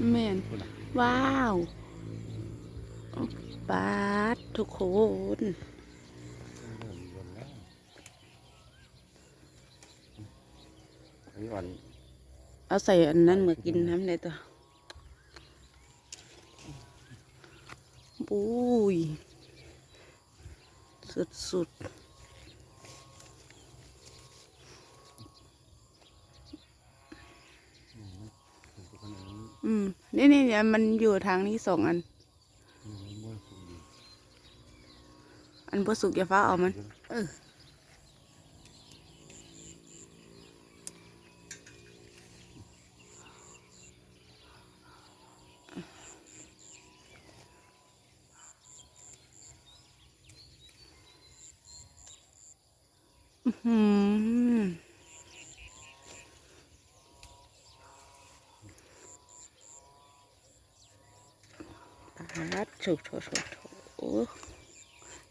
ແມ່ນ ພຸ້ນນະ ວ້າວ ປາດ ທຸກຄົນ ເລີ່ມຫຼົ່ນແລ້ວ ອັນນີ້ອ່ອນ ເອົາໃສ່ອັນນັ້ນມາກິນນຳໄດ້ຕົວະ ໂອ້ຍ ສຸດໆ ອືມ ນີ້ໆ ມັນຢູ່ທາງນີ້ສອງອັນ ອັນບໍ່ສຸກຢ່າຟ້າວເອົາມັນ ເອີ. ອືຫື ປາດ ໂຖໆໆໆ ໂອ້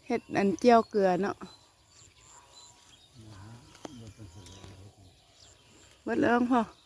ເຮັດອັນຈ່ຽວເກືອເນາະ ເບິດແລ້ວພໍ່.